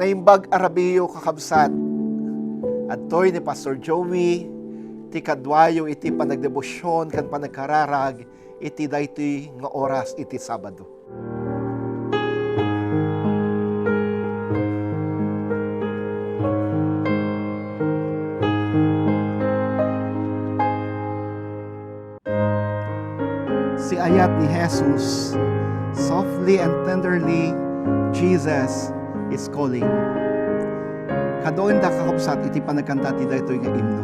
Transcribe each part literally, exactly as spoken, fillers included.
Naimbag a rabiyo, kakabsat. Adtoy ni Pastor Joey, ti kaduayo iti panagdebosion ken panagkararag iti daytoy nga oras iti Sabado. Siayat ni Jesus, softly and tenderly, Jesus is calling. Kaduaenda, kakabsat, iti panagkanta ti daytoy nga imno.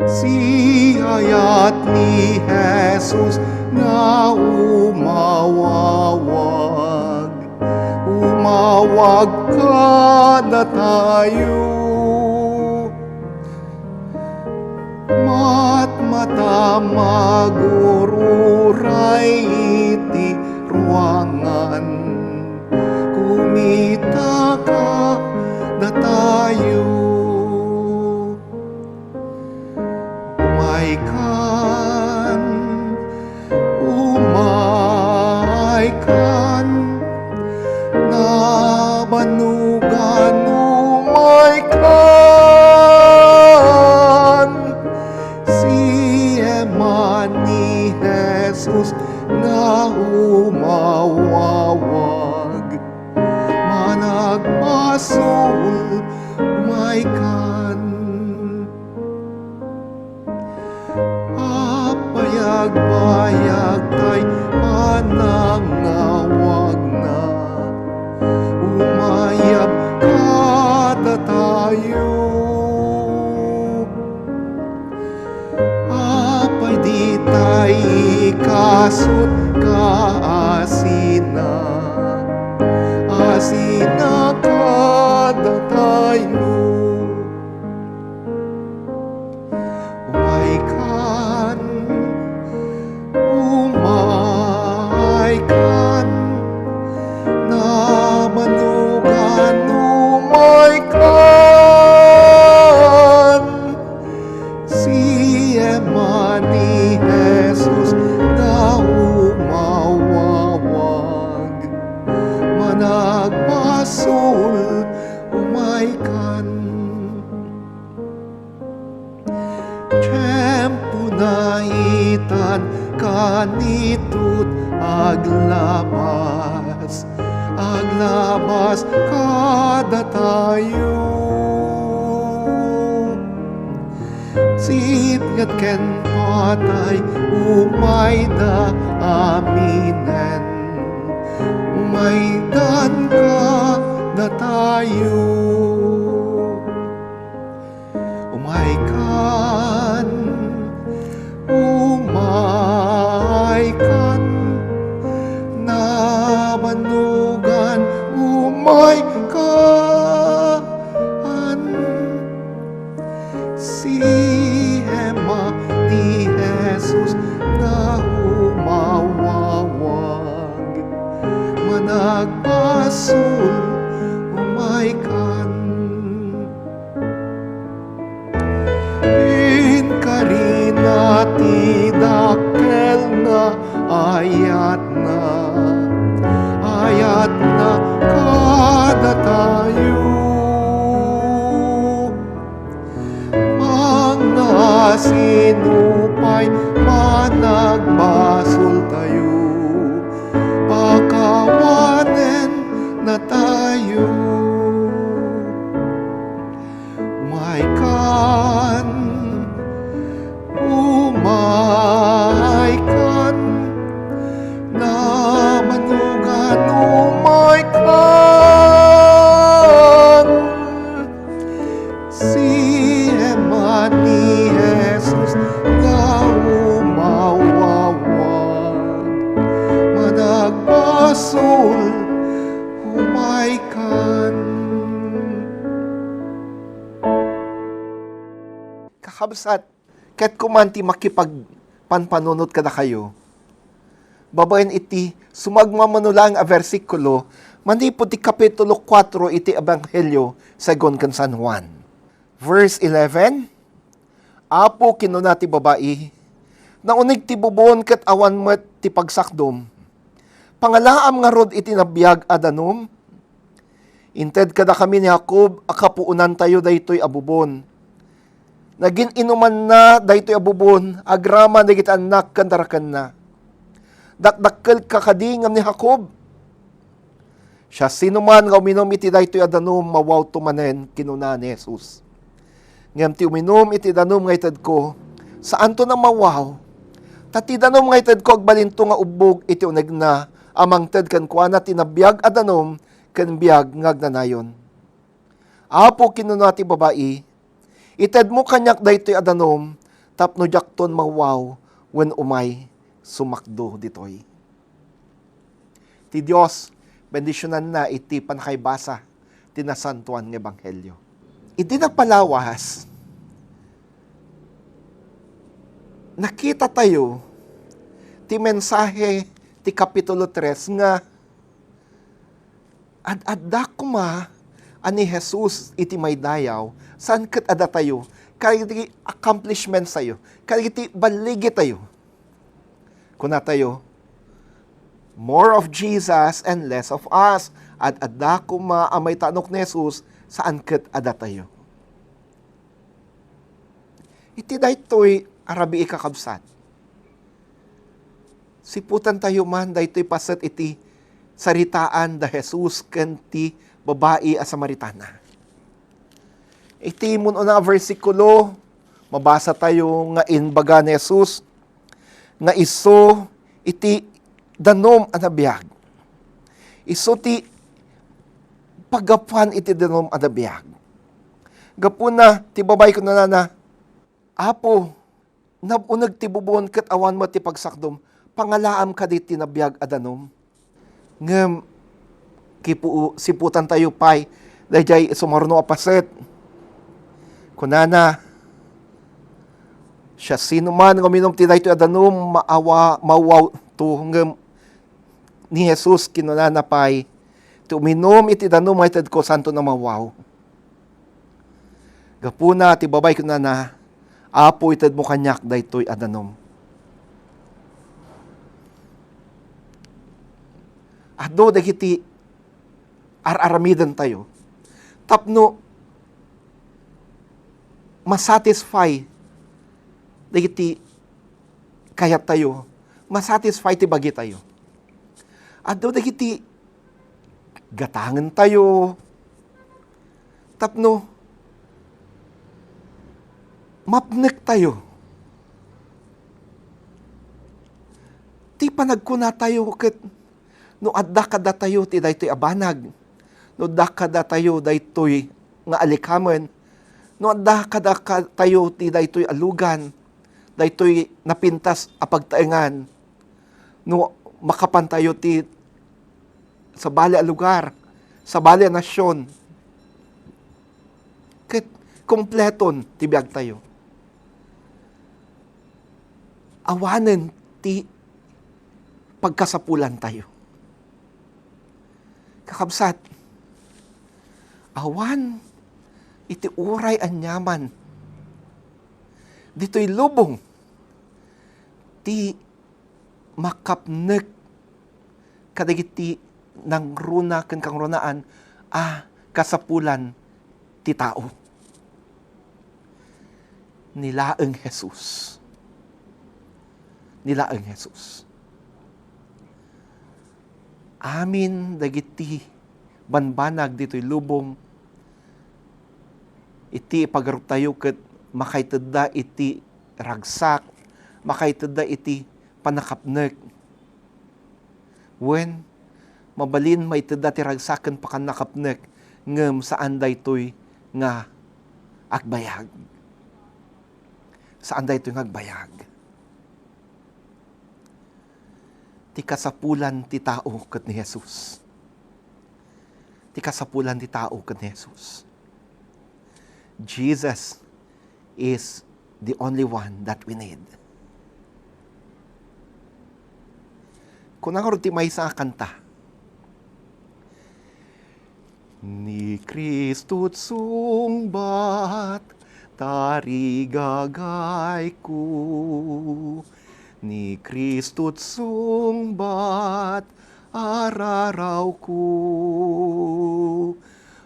Siayat ni Jesus nga umawawag, umawag kadatayo. Matmata magururay iti ruangan, kumita kadatayo. Umaykan, umaykan, nabannugan, umaykan. Siak man ni Jesus nga umawawag, managbasul, umaykan. Apay agbayag tay panangawagna, umayab kadatayo. Apay ditay ikasut ka asina, asina kadatayo. Umaykan, umaykan, nabannugan, umaykan. Siak man ni Jesus nga umawawag, managbasul, umaykan. Tiempo na itan kanito aglabas, aglabas kadatayo. Sipnget ken patay, umayda aminen, umaydan kadatayo. Umaykan, umaykan, nabannugan, umaykan. Siak man ni Jesus nga umawawag, managbasul, umaykan. Inkarina ti dakkel nga ayatna, ayatna kadatayo. Mangngasinupaay managbasoltayo, pakawanennatayo. Umaykan, umaykan, nabannugan, umaykan. Siak man ni Jesus nga umawawag, managbasul, umaykan. Kakabsat, ket kuman ti makipagpanpanunot kadakayo babaen iti sumagmamano laeng a bersikulo manipud ti Kapitulo kuatro iti Ebanghelio segun ken San Juan. Verse eleven, Apo, kinuna ti babai, nauneg ti bubon ket awan met ti pagsakdom. Pangalaam ngarud iti nabiag a danum? Inted kadakami ni Jacob a kapuonantayo daytoy a bubon. Nagin-inumanna daytoy a bubon agraman dagiti annak ken darakenna. Dakdakkelka kadi ngem ni Jacob? Siasinoman nga uminum iti daytoy a danum, mawawto manen, kinuna ni Jesus. Ngem ti uminum iti danum nga itedko, saanto a mawaw. Ta ti danum nga itedko agbalinto nga ubbog iti unegna a mangted kenkuana ti nabiag a danum ken biag nga agnanayon. Apo, kinuna ti babai, itedmo kaniak daytoy a danum tapno diakton mawaw wen umay sumakdo ditoy. Ti Dios, bendisionanna iti pannakaibasa ti Nasantoan nga Ebanghelio. Idi nagpalawas, nakitatayo ti mensahe ti Kapitulo tres nga ad-adda koma a ni Jesus iti maydayaw, saan ket a datayo, kadagiti accomplishmentstayo, kadagiti balligitayo. Kunatayo, "More of Jesus and less of us." Ad-adda koma a maitanok ni Jesus, saan ket a datayo. Iti daytoy a rabii, kakabsat, siputantayo man daytoy paset iti saritaan da Jesus ken ti babai a Samaritana. Iti mun-una a bersikulo, mabasatayo nga imbaga ni Jesus nga isu iti danum a nabiag. Isu ti paggapuan iti danum a nabiag. Gapuna, ti babai kunana, "Apo, nab-uneg ti bubon ket awan met ti pagsakdom. Pangalaam kadi ti nabiag a danum?" Ngem kipu-, siputantayo pay daydiay sumaruno a paset. Kunana, "Siasinoman nga uminum ti daytoy a danum, maawa-, mawawto." Ngem ni Jesus kinunana pay, "Ti uminum iti danum nga itedko, saanto a mawaw." Gapuna, ti babai kunana, "Apo, itedmo kaniak daytoy a danum." Adu dagiti ar-aramidentayo tapno masatisfy dagiti kayattayo, masatisfy ti bagitayo. Adu dagiti gatangentayo tapno mapnektayo. Ti panagkunatayo ket no adda kadatayo ti daytoy a banag, no adda kadatayo daytoy nga alikamen, no adda kadatayo ti daytoy a lugan, daytoy napintas a pagtaengan, no makapantayo ti sabali a lugar, sabali a nasion, ket kompleton ti biagtayo. Awanen ti pagkasapulantayo. Kakabsat, awan iti uray aniaman ditoy lubong ti makapnek kadagiti nangruna ken kangrunaan a kasapulan ti tao. Ni laeng Jesus. Ni laeng Jesus. Amin dagiti banbanag ditoy lubong, iti ipagaruptayo ket makaitedda iti ragsak, makaitedda iti pannakapnek. Wen, mabalin maitedda ti ragsak ken pannakapnek, ngem saan daytoy nga agbayag. Saan daytoy nga agbayag. Ti kasapulan ti tao ket ni Jesus. Ti kasapulan ti tao ken ni Jesus. Jesus is the only one that we need. Kuna ngarud ti maysa a kanta. Ni Cristo't sungbat, tarigagayko. Ni Cristo't sungbat, ararawko.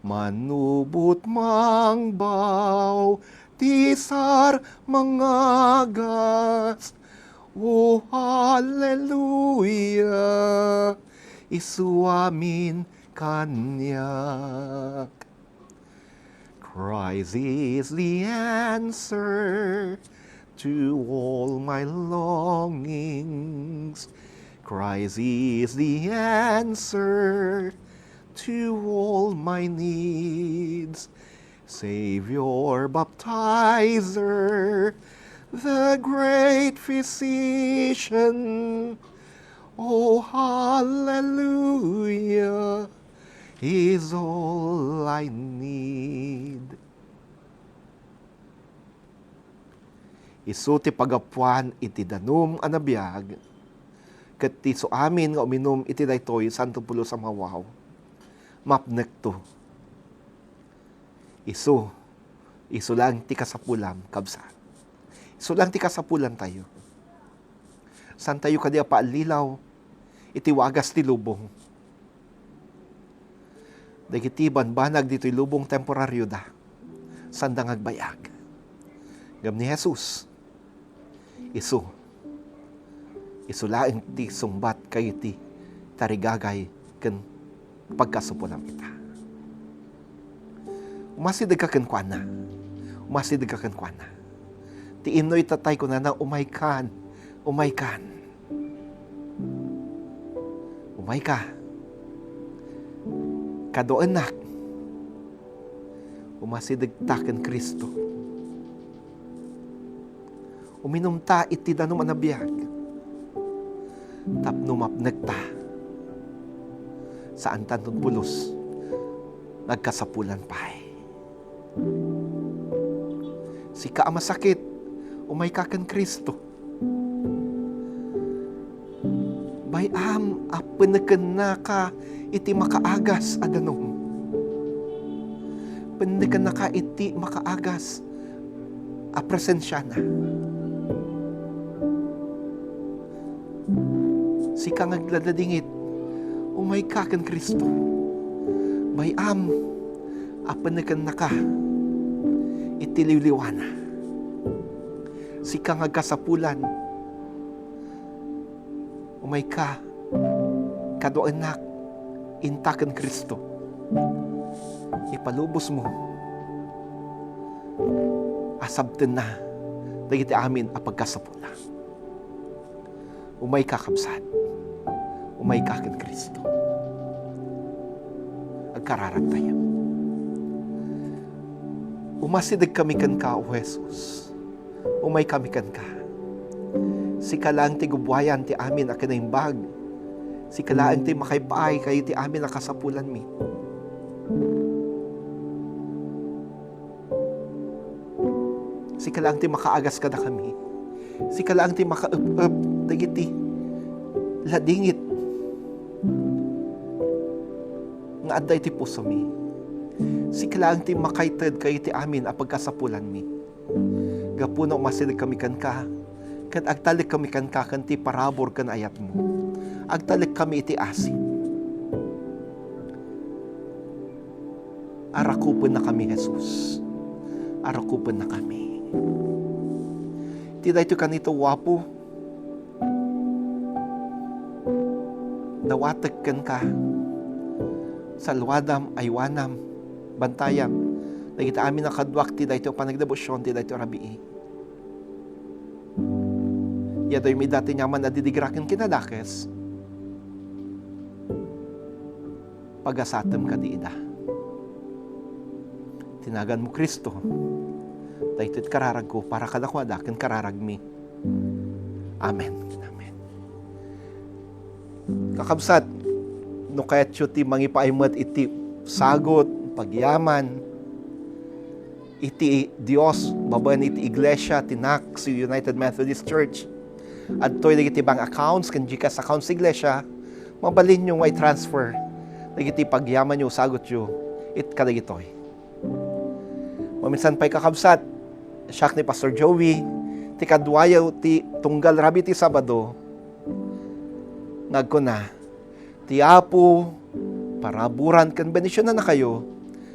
Manubot mangbao ti sar mangagas. O haleluya, isu amin kaniak. Christ is the answer to all my longings. Christ is the answer to all my needs. Savior, baptizer, the great physician. Oh, hallelujah, is all I need. Isu ti pagapuan iti danum a nabiag, ket ti isu amin nga uminum iti daytoy santo pulos a mawaw, mapnekto. Isu, isu lang ti kasapulam, kabsat. Isu lang ti kasapulantayo. Saantayo kadi a paallilaw iti wagas ti lubong. Dagiti banbanag ditoy lubong temporarioda, saanda nga agbayag. Ngem ni Jesus, isu, isu laeng ti sungbat kayo ti tarigagay ken pagkasupulam ita. Umasidegka kenkuana. Umasidegka kenkuana. Ti imno ita tay kunana, "Umaykan, umaykan. Umayka. Kaduaennak. Umasidegta ken Cristo." Uminumta iti danum a nabiag tapno mapnekta. Saantanton pulos nga agkasapulan pay. Sika a masakit, umayka ken Cristo. Bay-am a penekennaka iti makaagas a danum. Penekennaka iti makaagas a presensiana. Sika nga agladladingit, umayka ken Cristo. Bay-am a penekennaka iti liwliwana. Sika nga agkasapulan, umayka, kaduaennak, inta ken Cristo. Ipalubosmo a sabtenna dagiti amin a pagkasapulna. Umayka, kabsat. Umayka ken Cristo. Agkararagtayo. Umasidegkami kenka, O Jesus. Umaykami kenka. Sika laeng ti gubuayan ti amin a kinaimbag. Sika laeng ti makaipaay kayo ti amin a kasapulanmi. Sika laeng ti makaagas kadakami. Sika laeng ti makaep-ep dagiti ladingit nga adda iti pusomi. Sika laeng ti makaited kayo ti amin a pagkasapulanmi. Gapuna, umasidegkami kenka, ket agtalekkami kenka ken ti parabur ken ayatmo. Agtalekkami iti asi. Arakupennakami, Jesus. Arakupennakami. Ti daytoy kanito, Apo, dawatek kenka. Salwadam, aywanam, bantayam dagiti amin a kaduak ti daytoy a panagdebosion ti daytoy a rabii. Iyadoymi dati niaman a didigra ken kinadakes. Pagasatem kadi ida. Ti naganmo, Cristo, daytoy ti kararagko para kadakuada ken kararagmi. Amen. Amen. Kakabsat, no kayatyo ti mangipaay met iti sagut, pagyaman, iti Dios, babaen iti Iglesia ti Knox United Methodist Church, adtoy dagiti bank accounts ken GCash accounts ti Iglesia, mabalinyo nga i-transfer dagiti pagyamanyo, sagutyo, it kadagitoy. Maminsan pay, kakabsat, siak ni Pastor Joey, ti kaduayo ti tunggal rabii ti Sabado, nga agkuna, Ti Apo paraburan ken bendisionannakayo.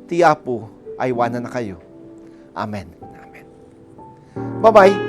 Ti Apo aywanannakayo. Amen. Amen. Bye-bye.